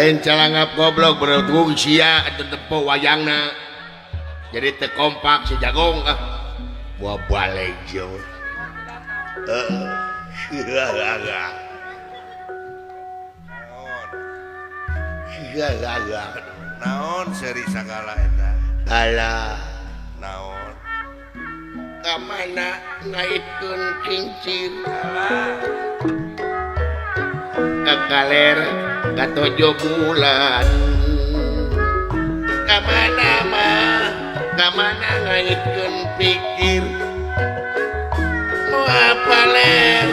Lain calangap goblok bertung sia atuh tepo wayangna. Jadi teu kompak si Jagong ah. Buah balik jeung. Naon seri sagala eta? Alah, naon? Ka mana ngaitkeun kincir? Ka kaler ka tojo bulan. Ka mana mah? Ka mana ngaitkeun pikir? Moal paler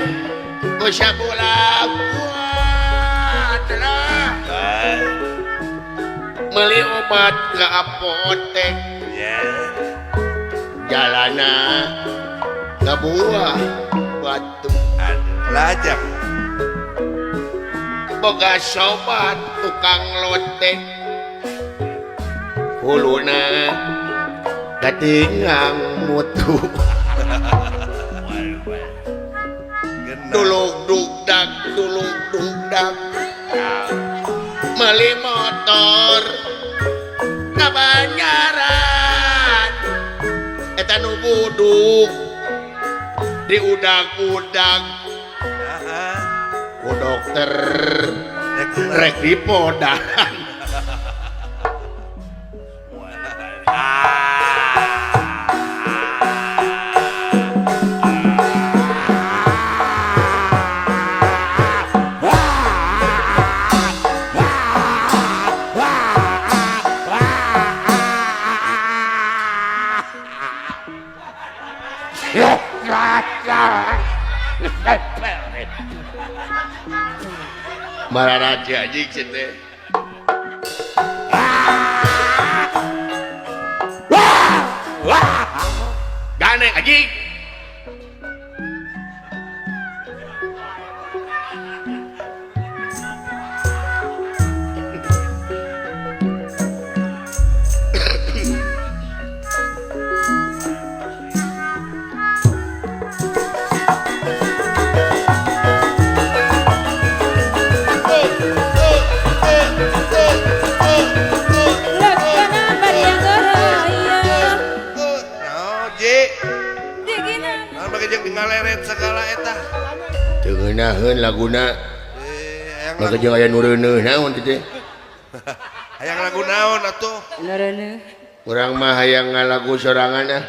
ku sabulan kuat. Beli obat ke apotek jalana ke buah batu lajang boga sobat tukang lotek huluna katingang mutu tulung dugdag tulung dugdag meli motor kabanyaran eta nu buduk diudag-udag ku dokter rek dipodahan. Mararaja anjing sih teh. Ganeng anjing. Teu laguna maka jeung aya nu reuneuh naon teh hayang lagu naon atuh nu reuneuh urang mah hayang ngalagu sorangan ah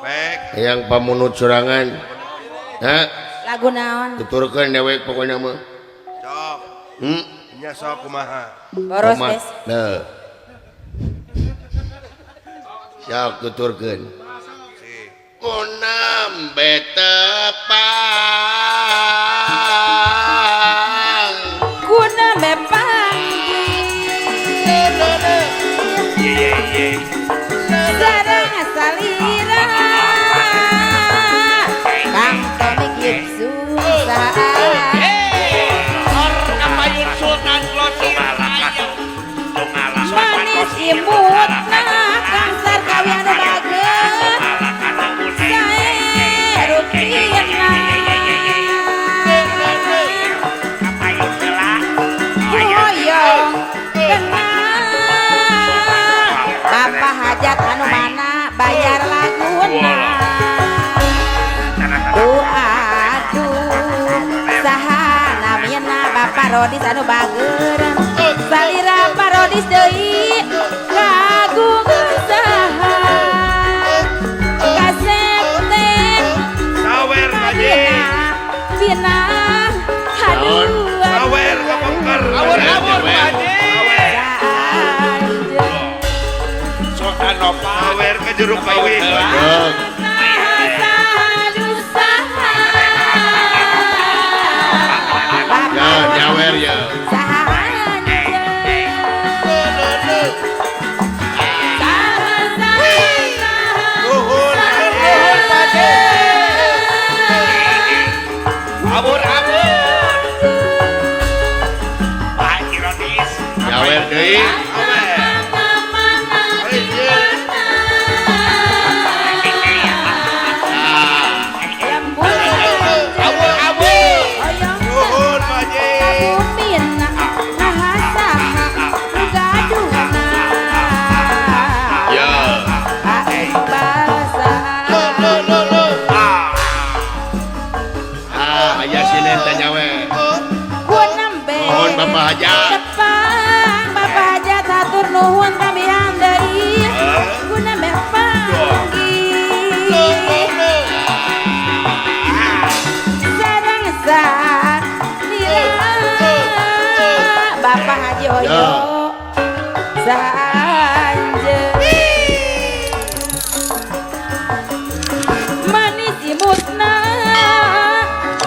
baik hayang pamunut sorangan ha lagu naon tuturkeun dewek pokona mah sok nya sok kumaha boros geus heuh sok tuturkeun kunam betepang kunam bepanggih sareng salira Kang Tommy susah manis imutna Kang Sarkawi anu bager Bapak hajat anu mana bayar laguna aduh saha namina Bapak Rodis anu bager salira Pak Rodis deui kagungan saha kasep teh sawer kaji bina aduh sawer kapengker awur-awur Pak Haji sawer ke jeruk kawin ya nyawer ya nuhun nuhun Pak Haji abur-abur Pak Ironis nyawer deui Bapak Hajat. Tepang Bapak Hajat hatur nuhun tambihan deui. Guna meh panggih. Sareng salira Bapak Haji Oyo. Saanjeun manis imutna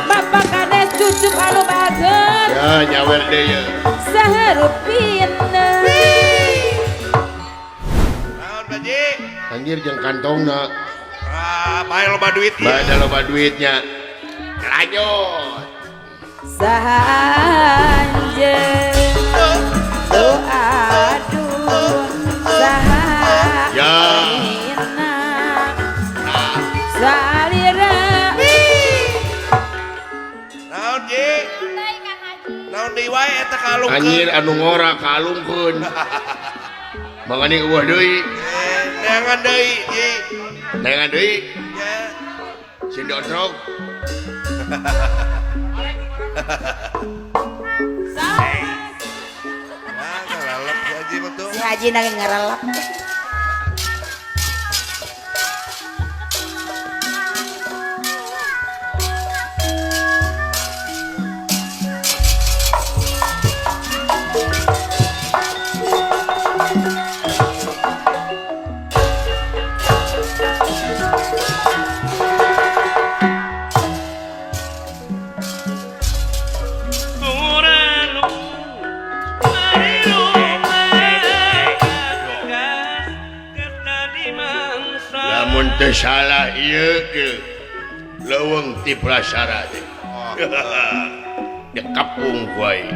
Bapak Kades cucuk anu bager. Ya nyawer deui ye. Saharupina. Naon Pak Haji? Anjir jeung kantongna. Ah, bae loba duit. Bae loba duitnya. Lanjut. Saanjeun doa saha ya. Salira. Naon Ji? Naon deui wae eta kalungkeun? Anjir anu ngora kalungkeun. Mangane eueuh deui. Neangan deui Ji. Neangan deui. Ya. Sing diotrok. Si Haji nang ngarelep. Salah ieu ke leuweung ti prasara teh. Dikapung ku aing.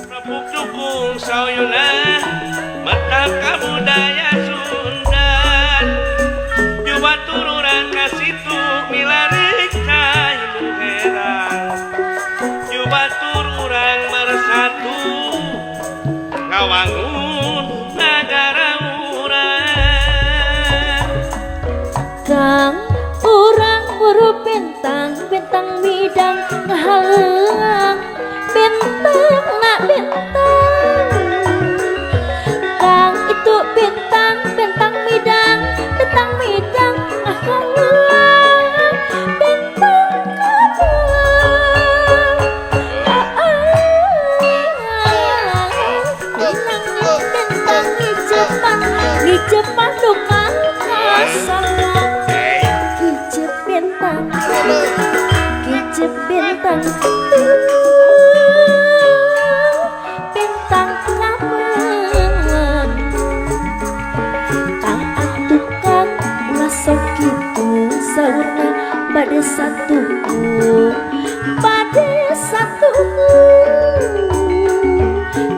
Rebuk dukung sauyuna mata kabudaya Sunda. Coba turunan ka situ milari cai nu herang. Coba tururang bersatu ngawangun nagara urang. Kang urang buru bintang bintang midang ngahalang bintang nak bintang. Kang itu bintang bintang midang bintang midang ngahalang bintang kabuang. Bintang ngicepan ngicepan tukang kasana. Kicep bintang kicep bintang bintang kamen. Kang atuh kang ulah sok kitu saurna bade satuku bade satuku.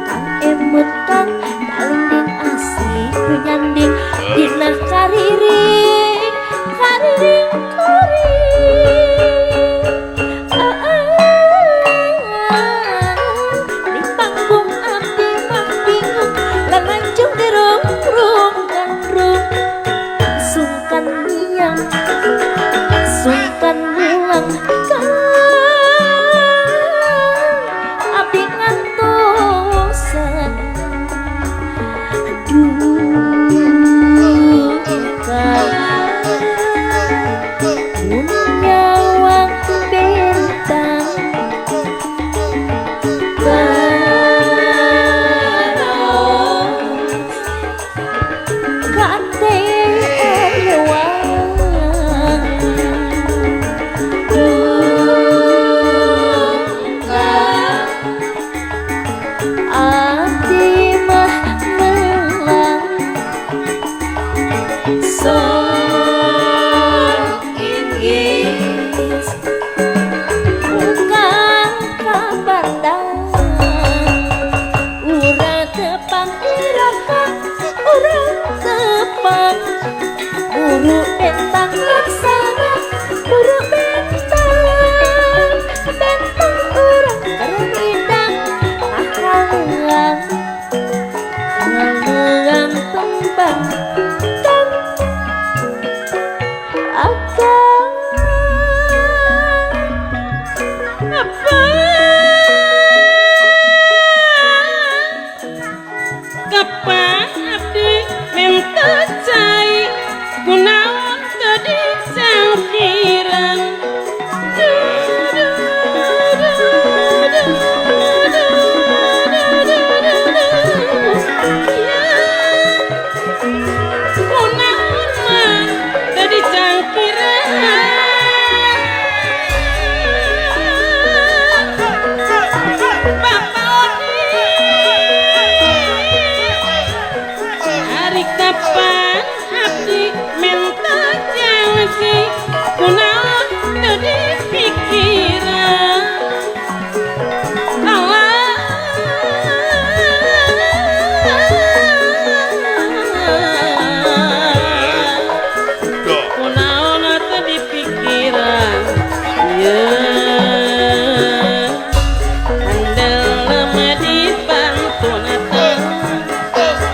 Kang emut kang dalinding asih nyanding dina kariring kariring kuring. Di panggung abdi mah bingung lalancung dirung-rung gandrung. Sungkan miang sungkan mulang kang abdi ngantosan. Duka nyawang bintang terus kate lewang. Duka abdi mah melang sok inggis bukan kabandang. Urang tepang iraka urang tepang buru bentang laksana buru bentang bentang urang karmidang ngahalang ngahalang tembang kang Kapan abdi minta cai kunaon teu dicangkiran. Kunaon mah teu dicangkiran. Bapak Odi, hari kapan abdi minta janji kunaon teu dipikiran. Allah, kunaon teu dipikiran. Ye handel mah dipantun teh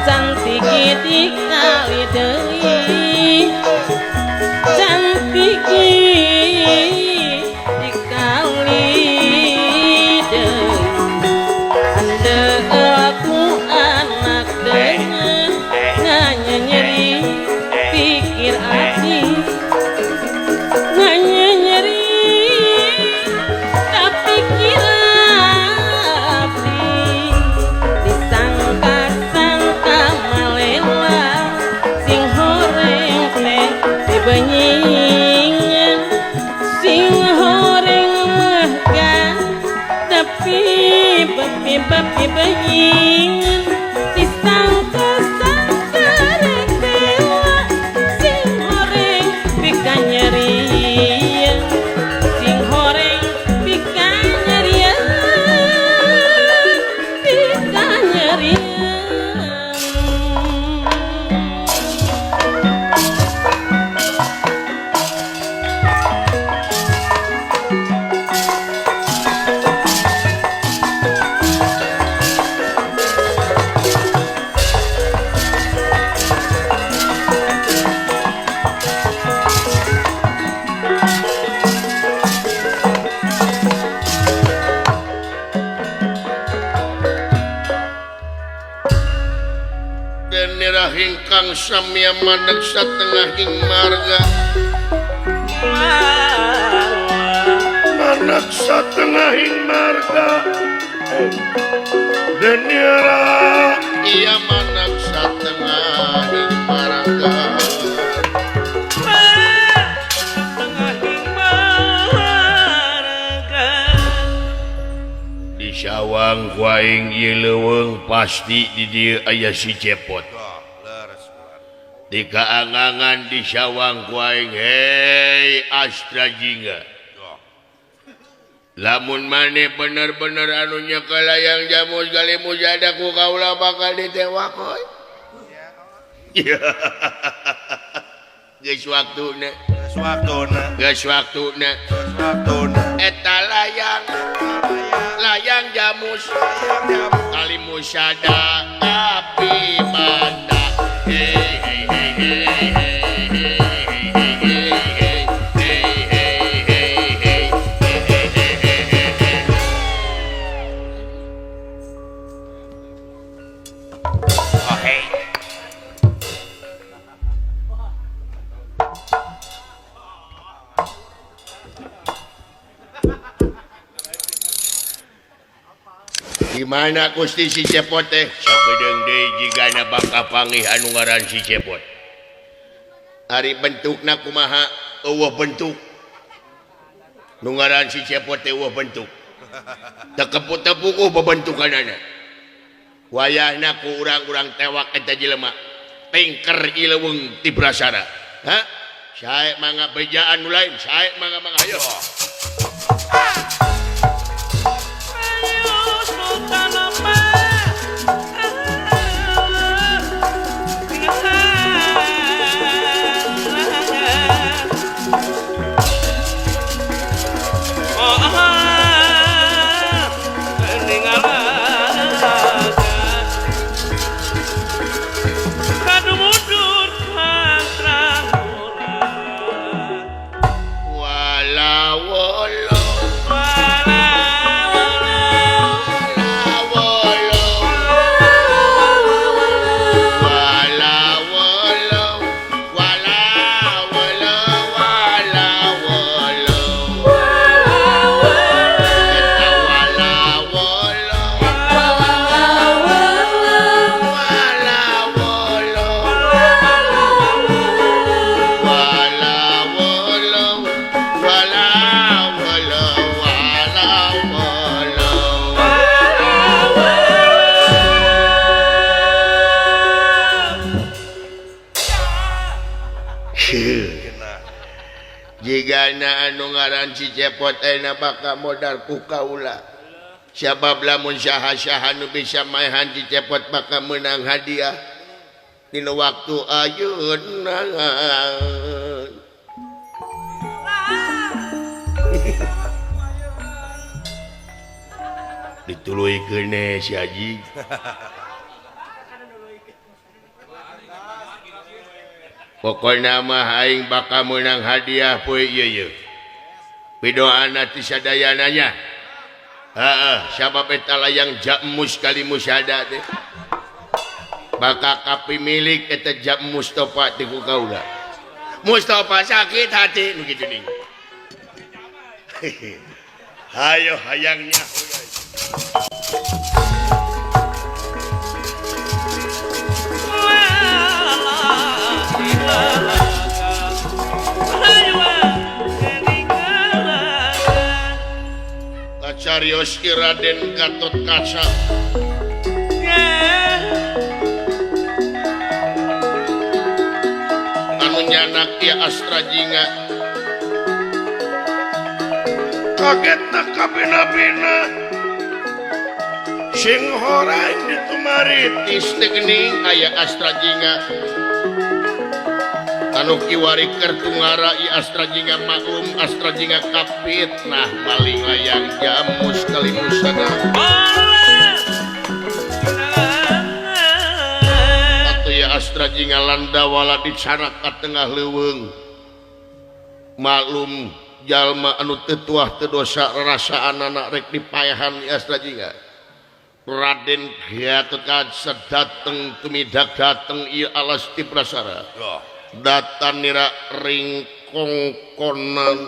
cantik dikali deui, cantik dikali deui. Handel ku anak deungeun nganyeri pikir abdi, nganyeri tapi abdi disangka-sangka malela sing horeng teh dibenyingan, sing horeng mah kan tapi bepi-bepi benyingan. Disangka-sangka rek dewa sing horeng pika nyerian, sing horeng pika nyerian, pika nyerian. Denira hingkang samya maneg satengahing marga, maneg satengahing marga. Denira iya maneg satengahing marga. Setengahing marga. Di sawang ku aing ieu leuweung pasti di dieu aya si Cepot. Di kaangangan di sawang ku aing, hei Astra Jingga, lamun maneh bener-bener anu nyekel layang jamus galimus ada ku kaula bakal ditewak hoi. Geus waktuna, Geus waktuna, geus waktuna geus waktuna. Eta layang layang jamus kalimusada api banda. Hei hei hei hei hei hei hei hei hei hei hei hei hei hei hei. Oh hey. Di mana Gusti si Cepot teh? Sakedeung deui jigana bakal pangih anu ngaran si Cepot. Ari bentukna kumaha? Eueuh bentuk. Nu ngaran si Cepot teh eueuh bentuk. Teu kepu-tepu bebentukanana. Wayahna ku urang-urang tewak eta jelema. Tingker ileuweung ti Brasara. Ha? Sae mangga bejaan nu lain, sae mangga mangga ayo. Ayo Sultan apa? Wala wala wala. Jigana anu ngaran si Cepot ayeuna bakal modal ku kaula. Sabab lamun saha-saha nu bisa maehan si Cepot bakal meunang hadiah dina waktu ayeuna. Dituluykeun si Haji. Pokokna mah aing bakal meunang hadiah poe ieu ye. Pidoana ti sadayana nya. Heeh, sabab eta layang Jamus kali musada teh. Bakal kapimilik eta Jam Mustafa teh ku kaula. Mustafa sakit hati nu kitu ning. Hayo hayangnya. Kacarios ki Raden Gatotkaca anu nyanak ieu Astra Jingga kagetna kabina-bina sing horeng ditumaritis teh geuning aya Astra Jingga anu kiwari kertungara i Astra Jingga maklum Astra Jingga kapitnah maling layang Jamus kali musana atuh ya Astra Jingga landawala dicanak ka tengah leuweung maklum jalma anu teu tuah teu dosa rarasaanana rek dipaehan i Astra Jingga. Raden Gatotkaca dateng tumidak dateng ieu alas ti prasara. Datan nira ringkongkonan.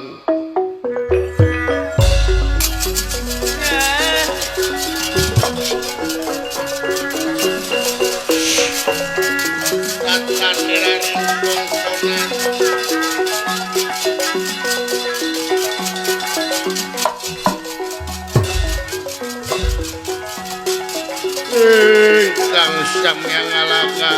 Datan nira ringkongkonan. Kang Sam yang ngalaka.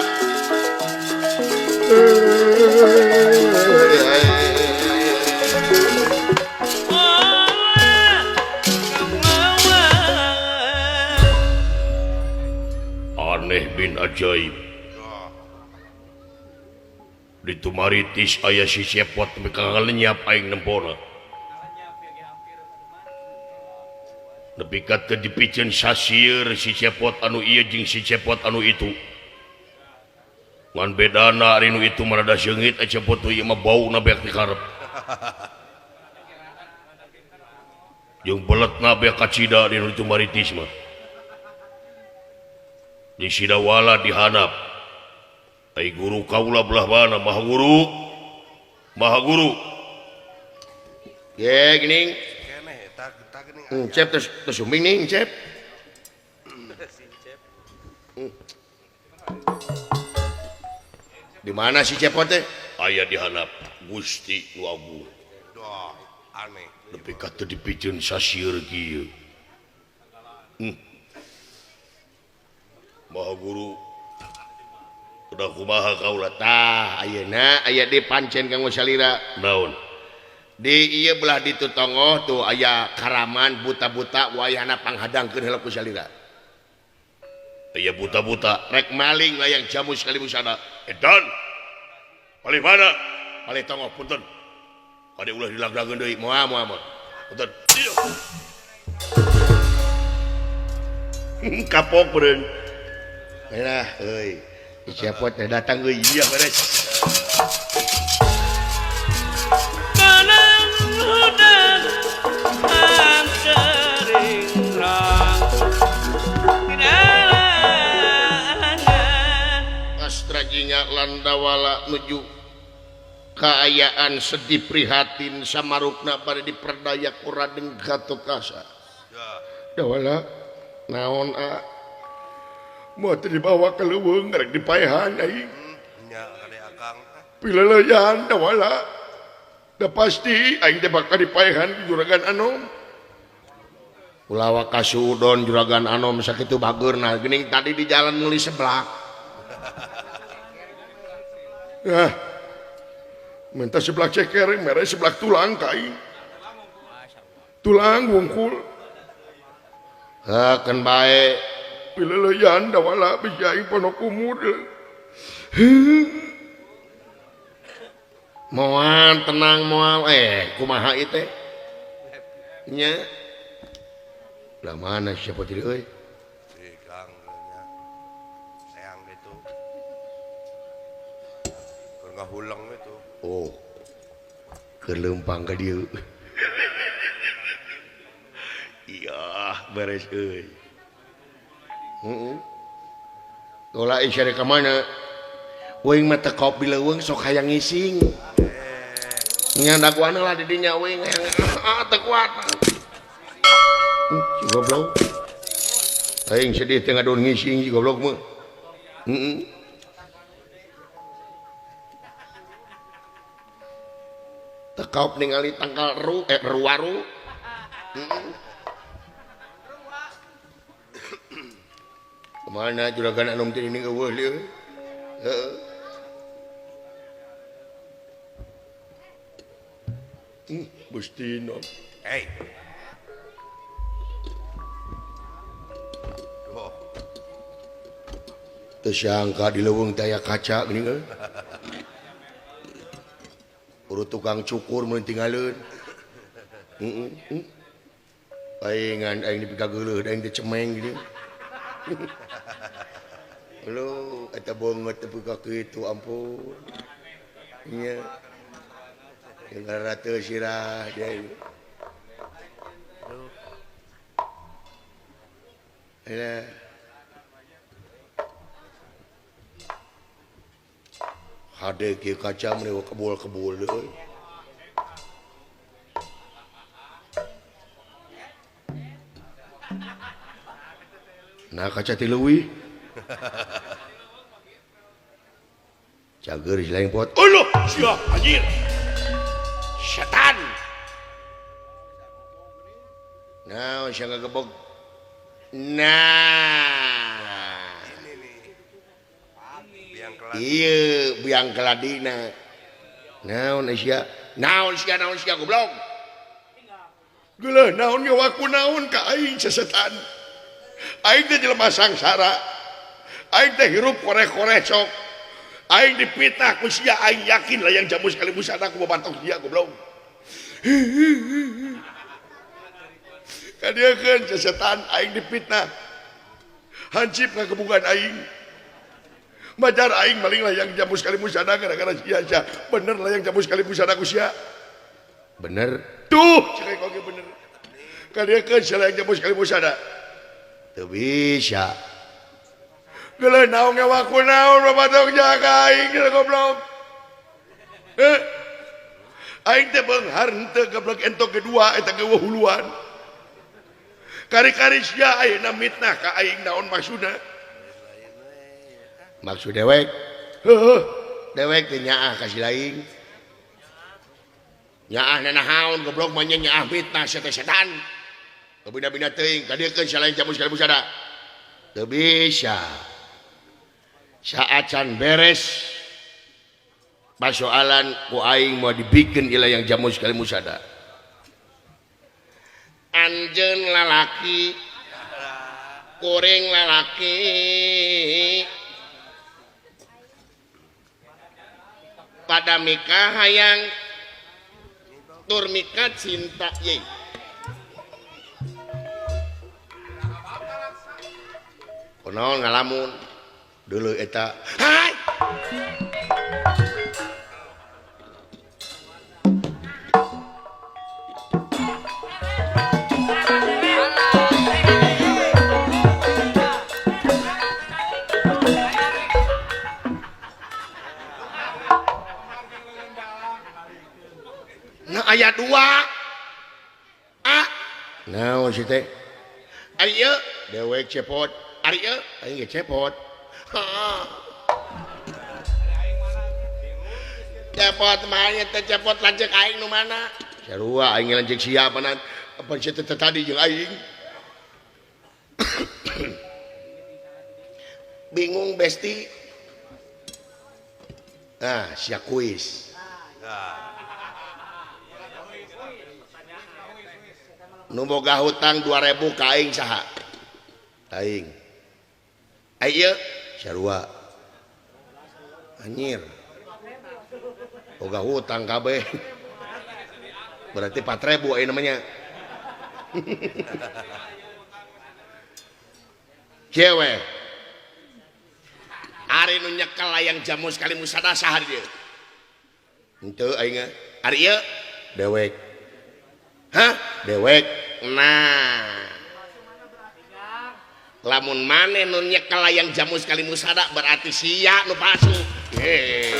Aneh bin ajaib. Ditumaritis aya si Cepot meka ngalenyap aing nempona. Nepi ka teu dipiceun sasieur si Cepot anu ieu jeung si Cepot anu itu. Ngan bedana ari nu itu mah rada seungit, Cepot ieu mah bauna beak dikarep. Jeung beletna beak kacida di nu ditumaritis mah. Di Sidawala dihanap. Ai guru kaula belah mana Maha Guru? Maha Guru. Ye geuning. Cep terus sumbing nih, Cep. Di mana si Cepot teh? Aya dihanap Gusti nu Agung. Aneh. Nepi ka teu dipiceun sasieur kieu. Maha Guru. Udah kumaha kaula tah ayeuna aya di pancen kanggo salira. Naon? Di ieu belah ditu tongoh tuh aya karaman buta-buta wayahna panghadangkeun heula ku salira. Aya buta-buta rek maling layang Jamus kali busana. Edan. Palih mana? Palih tongoh punten. Kade ulah dilaglageun deui moal moal moal. Punten. Kapok beureun. Lah euy. Cepot teh datang euy ieu beres. Astra Jingga landawala nuju kaayaan sedih prihatin samarukna bari diperdaya ku Raden Gatotkaca. Dawala naon a moal teu dibawa ka leuweung rek dipaehan aing. Nya kade akang. Pileleyan dawala. Da pasti aing teh bakal dipaehan ku Juragan Anom. Ulah kasuudon Juragan Anom sakitu bageurna geuning tadi di jalan meuli seblak. Ah. Minta sebelah ceker, mere sebelah tulang ka aing. Tulang wungkul. Heuh keun bae. Pileuleyan dawala bisi aing ponok umur. Moal tenang moal kumaha ieu teh? Nya. Lah mana siapa tadi euy? Si Kang nya. Seang gitu. Keur ngahuleng itu. Oh. Keur leumpang ka dieu. Iya, beres euy. Heeh. Tola isya ka mana? Uing mah teu kopi leuweung sok hayang ngising. Nya daguan lah di dinya uing hayang teu kuat. Si goblok. Aing sedih teh ngadon ngising si goblok mah. Heeh. Tekop ningali tangkal ru ruwaru. Heeh. Kemana juragan anom teh ini eueuh lieu. Heeh. Gusti nom. Hey. Duh. Teu sangka di leuweung teh aya kaca geuning euy. Urut tukang cukur mun tinggaleun. Heeh. Aing aing dipikageuleuh aing teh cemeng geuning. Lu eta banget teu ka kitu ampun. Nya. Yang ratu sirah dia. Alah. Hade kieu kaca meni kebul-kebul deui. Nah kaca ti leuwih. Cager si lain pot. Uluh, sia anjir. Setan. Nah, sia ngagebog. Nah. Iya, biang keladina. Naon sia? Naon sia, naon sia goblok. Geuleuh naon ge waku naon ka aing sesetan. Aing teh jelema sangsara. Aing teh hirup koreh-koreh sok. Aing dipitnah ku sia, aing yakin layang jamu sekali busana ku babantok sia goblok. Kadieukeun sesetan aing dipitnah. Hancip ngagebungan aing. Majar aing maling layang jamu sekali busana gara-gara sia sia. Bener layang jamu sekali busana ku sia. Bener. Tuh, cek oge bener. Kadieukeun sia layang jamu sekali busana. Teu bisa. Geuleuh naon ge waku naon babatok jaga aing goblok. Heh. Aing teh beunghar henteu goblok entok kedua eta ge huluan. Kari-kari sia ayeuna mitnah ka aing naon maksudna? Maksud dewek? Heuh. Dewek teh nyaah ka si lain. Nyaah nanahaon goblok mah nyaah mitnah sia teh setan. Kabina-bina teuing kadiekeun sia lain jamu sekali busana. Teu bisa. Saacan beres pasoalan ku aing mau dibikin ilah yang jamu sekali musada. Anjeun lalaki kuring lalaki pada mika hayang tur mika cinta ye. Kunaon ngalamun dulu eta. Hai. Nah aya dua. A. Naon si teh? Ari ieu dewek cepot. Ari ieu aing ge cepot. Cepot mah teh cepot lanceuk aing nu mana? Sarua aing lanceuk sia panan. Apa sia teh tadi jeung aing? Bingung besti. Nah, sia kuis. Nu boga hutang 2000 ka aing saha? Aing. Ai ieu sarua. Anjir. Boga hutang kabeh. Berarti 4000 aya namanya. Cewek. Ari nu nyekel layang jamus kali musada saha dieu? Henteu aing. Ari ieu dewek. Hah? Dewek. Nah. Lamun maneh nu nyekel layang jamus kali musada berarti sia nu palsu. Heh.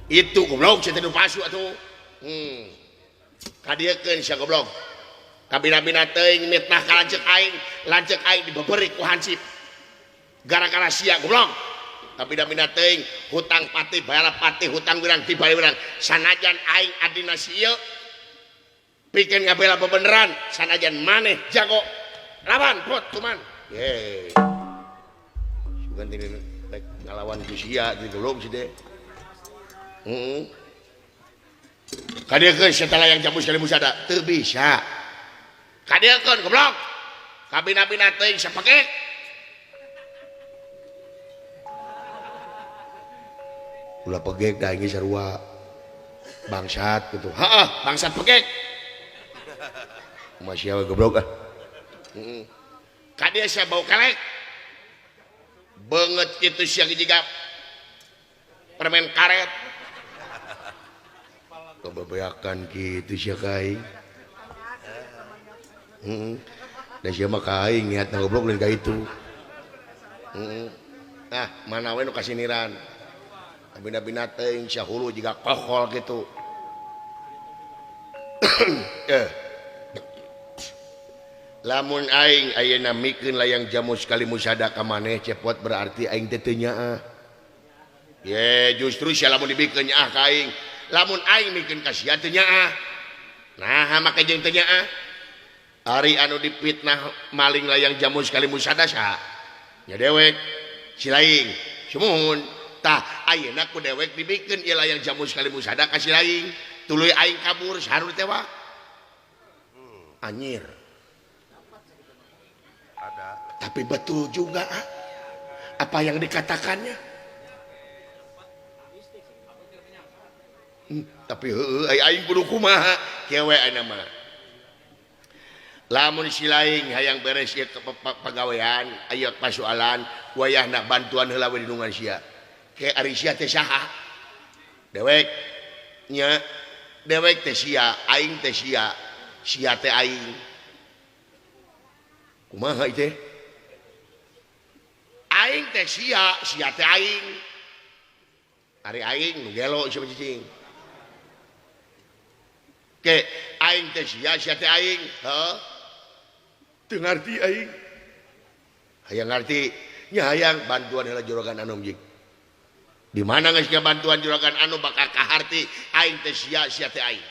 Itu goblok sia teh nu palsu atuh. Kadieukeun sia goblok. Kabina-bina teuing mitnah ka lanceuk aing dibeberi ku hansip. Gara-gara sia goblok. Kabina-bina teuing hutang pati bayar pati hutang wirang dibayar wirang. Sanajan aing adina si ieu pikeun ngabela bebeneran sanajan maneh jago lawan pot cuman. Ye. Sugan teh rek ngalawan ku sia gitu goblok si teh. Heeh. Kadieukeun sia layang jamus kali musada teu bisa. Kadieukeun goblok. Kabina-bina teuing sapekek. Ulah pegek dah ini sarua bangsat gitu. Heeh, bangsat pegek. Masih we goblok ah. Heeh. Kadieu sia bau kelek. Beungeut kitu sia jiga permen karet. Kebebeakan kitu sia ka aing. Heeh. Da sia mah ka aing niatna goblok lain ka itu. Heeh. Nah, mana we nu kasiniran. Bina-bina teuing sia hulu jiga kokol gitu. Lamun aing ayeuna mikeun layang jamus kali musada ka maneh cepot berarti aing teh teu nyaah. Ye, justru sia lamun dibikeun nyaah ka aing. Lamun aing mikeun ka sia teu nyaah. Nah, make jeung teu nyaah. Ari anu dipitnah maling layang jamus kali musada saha? Nya dewek si laing. Sumuhun. Tah ayeuna ku dewek dibikeun ieu layang jamus kali musada ka si laing. Tuluy aing kabur saha nu ditewak? Anjir. Ada. Tapi betul juga ah. Apa yang dikatakannya. Tapi heueuh aing kudu kumaha kieu we ayeuna mah. Lamun si laing hayang beres ieu pagawean, aya pasualan, wayahna bantuan heula we dinungan sia. Ke ari sia teh saha? Dewek nya dewek teh sia, aing teh sia, sia teh aing. Kumaha ieu teh? Aing teh sia, sia teh aing. Ari aing nu gelo sia cicing. Ke aing teh sia, sia teh aing. Heuh. Teu ngarti aing. Hayang ngarti, nya hayang bantuan heula juragan anom jig. Di mana geus bantuan juragan anu bakal kaharti aing teh sia, sia teh aing.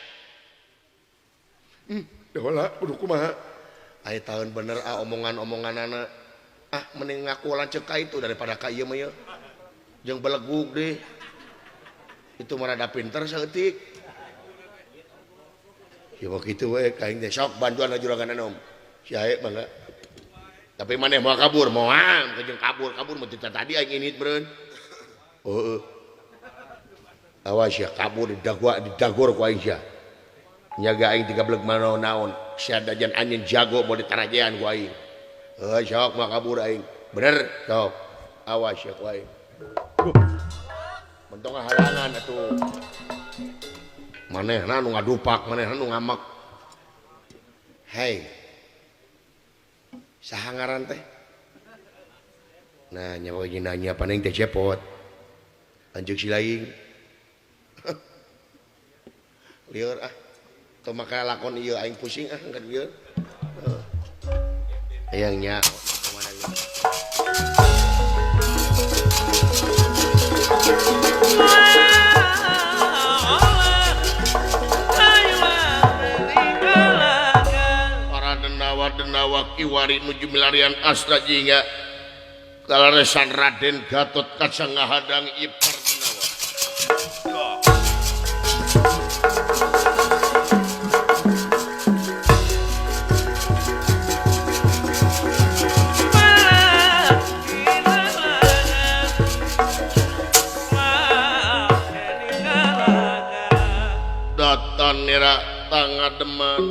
Heula kudu kumaha? Aya taun bener ah omongan-omonganana. Ah mending ngaku lanceuk ka itu daripada ka ieu mah ieu. Jeung belegug deui. Itu mah rada pinter saeutik. Ya kitu we ka aing teh sok bantuan juragan anom. Si hae mangga. Tapi maneh moal kabur, moal jeung kabur-kabur mah teu tadi aing init meureun. Heeh. Awas ya kabur didagor ku aing sia. Nyaga aing tigablek manaon-naon. Sia dajan anjeun jago mau ditarajean ku aing. Heuh sok mah kabur aing. Bener sok. Awas ya ku aing. Mentong halangan atuh. Manehna nu ngadupak, manehna nu ngamek. Hei. Saha ngaran teh? Nah, nya we nanya paning teh cepot. Lanjut si laing. Lieur ah. Teu make lakon ieu aing pusing ah angkat lieur. Hayang nya kumaha ieu. Para denawa-denawa kiwari nuju milarian astra jingga kalaresan Raden Gatot Kaca ngahadang ieu pardenawa. nera tangademan.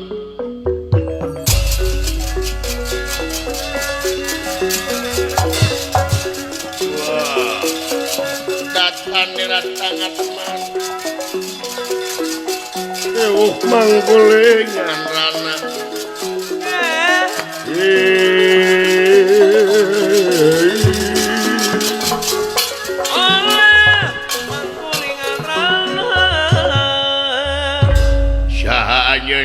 Wah, datan nera tangademan. Ewuh mangkulingan rana.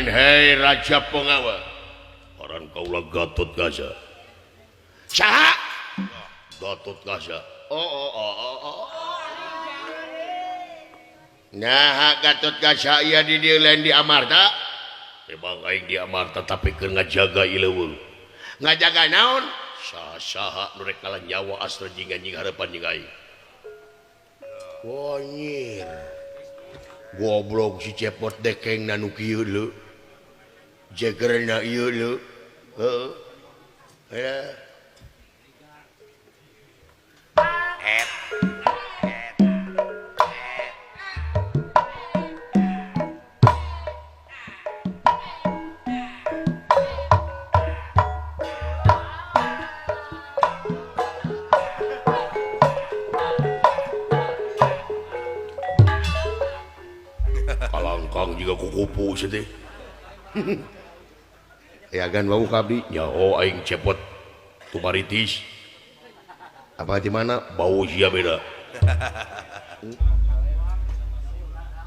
Hei Raja Pengawa, orang kaula Gatot Kaca. Saha? Gatot Kaca. Oh oh oh oh oh. Nah, Gatot Kaca ieu di dieu lain di Amarta. Memang aing di Amarta tapi keur ngajaga ieu leuweung. Ngajaga naon? Saha-saha nu rek kalah nyawa astra jeung anjing harapan jeung aing. Wonyir. Goblok si Cepot dekeng na nu kieu leu. Jegerna ieu leu. Heeh. Heuh. Kalangkang juga kukupu sih teh. Ya gan bau kabdi nyaho aing Cepot tumaritis. Apa di mana bau sia beda.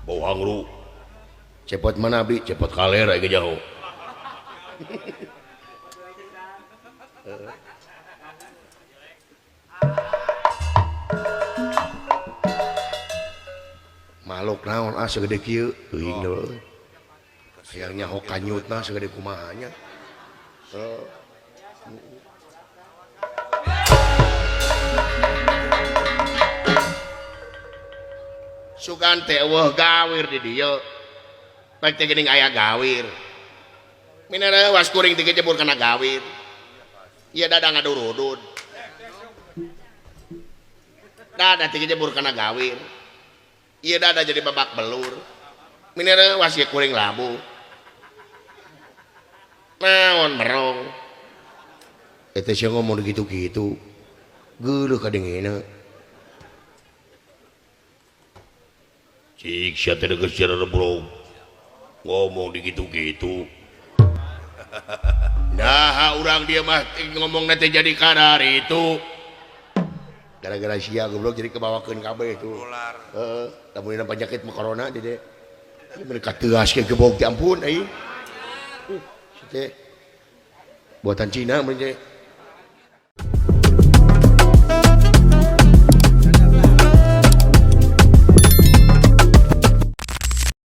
Bau hangru. Cepot mana abdi? Cepot kaler aing nyaho. Makhluk naon ah segede kieu teuing deui. Hayang nyaho kanyutna segede kumaha nya. Sugan teh eueuh gawir di dieu. Baik teh geuning aya gawir. Minerewas kuring teh jebur kana gawir. Ieu dada ngadurudud. Dada teh jebur kana gawir. Ieu dada jadi babak belur. Minerewas ieu kuring labu. Naon merong. Eta sia ngomong gitu-gitu. Geuleuh kadengena. Cik sia teh geus bro. Ngomong digitu-gitu. Nah, urang dia mah ngomongna teh jadi kadar itu. Gara-gara sia goblok jadi kebawakeun kabeh itu. Heeh, lamun dina penyakit mah corona jadi. Mereka tegas ke gebog teh ampun euy. Teh buatan Cina mun teh.